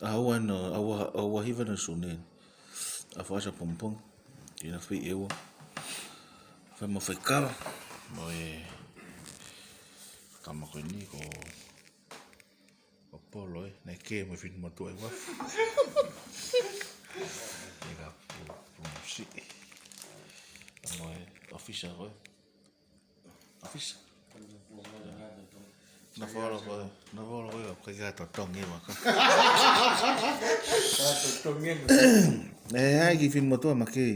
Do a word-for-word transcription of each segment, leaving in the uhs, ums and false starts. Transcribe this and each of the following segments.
ʻAua ʻena, ʻaua, ʻaua hiva ʻena Sune. ʻA Faʻasa pongipongi. ʻI he fai ʻe ua. Fai mo faikava. Mo e tama ko eni ko, ko Polo ē. Naʻe kē mo e finemotuʻa ʻi Uafu. ʻI ka pu, pu si. Mo e ʻofisa ko ē. ʻOfisa. Na folo ko, na folo ko, ko ia totongi maka. Totongi. ʻE, ʻai ki finemotuʻa maka ʻi,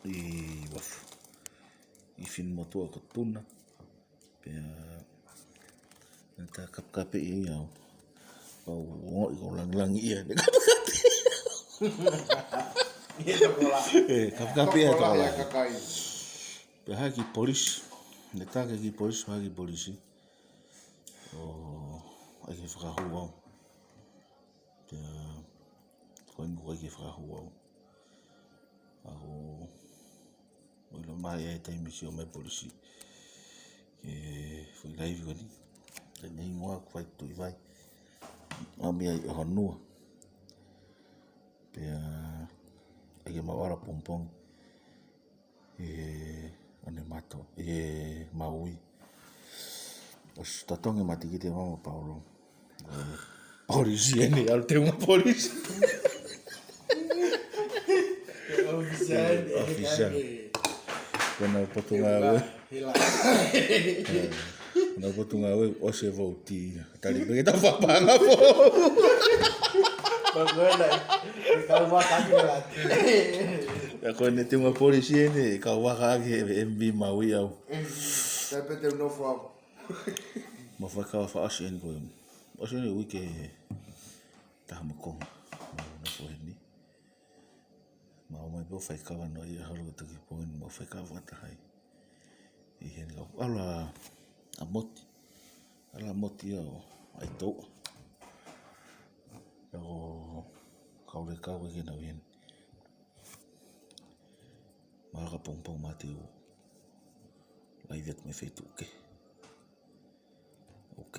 ʻi Uafu. ʻI finemotuʻa ko Tuna. Pea, na ta kapkape ia au. Au, ongoʻi ko langilangi ia. Ne kapkape. Ia tokola. ʻE, kapkape ia tokola. Tokola kakai. Pea hake ki polisi. Ne ta hake ki polisi, hake ki polisi. ʻO, ʻai ke fakahū au. Pea, ko eni ʻoku ʻai ke fakahū au. Au, ʻo ʻilo mai e taimi sio mai polisi. Ke fai laivi ko eni. Ke ne hingoa ku fai Tuʻivai. ʻAmi ai ʻo Honua. Pea, ʻai ke mau ʻalu pongipongi. ʻI he, ʻanemato, ʻi he Maui. ʻOsi totongi matikite mama Paulo. ʻE, polisi eni, ʻalu te uma polisi. ʻOfisa eni, ʻOfisa. Kona Potungāue. Hila. ʻE, kona Potungāue, ʻosi e vouti. Tali pē ke tau fakapaʻanga po. Pea ko ena, ʻe kau vaka ake la. ʻIa ko eni te uma polisi eni, ʻe kau vaka ake he M V Maui au. Sai pē te u nofo au. Mo faikava faʻasi eni ko ē. ʻOsi eni uike taha mo e konga. Mo nofo heni. Mau mai pē ʻo faikava noa ia holo ko toki pongi mo faikava fakataha ai. ʻI heni kau ʻalu ʻa Moti. ʻAlu ʻa Moti ia ʻo ʻai touʻa. ʻIa ko Kaulekau ke nau ʻi heni. Malaka pongipongi mate u. Laivi atu mei feituʻu kehe. Ok.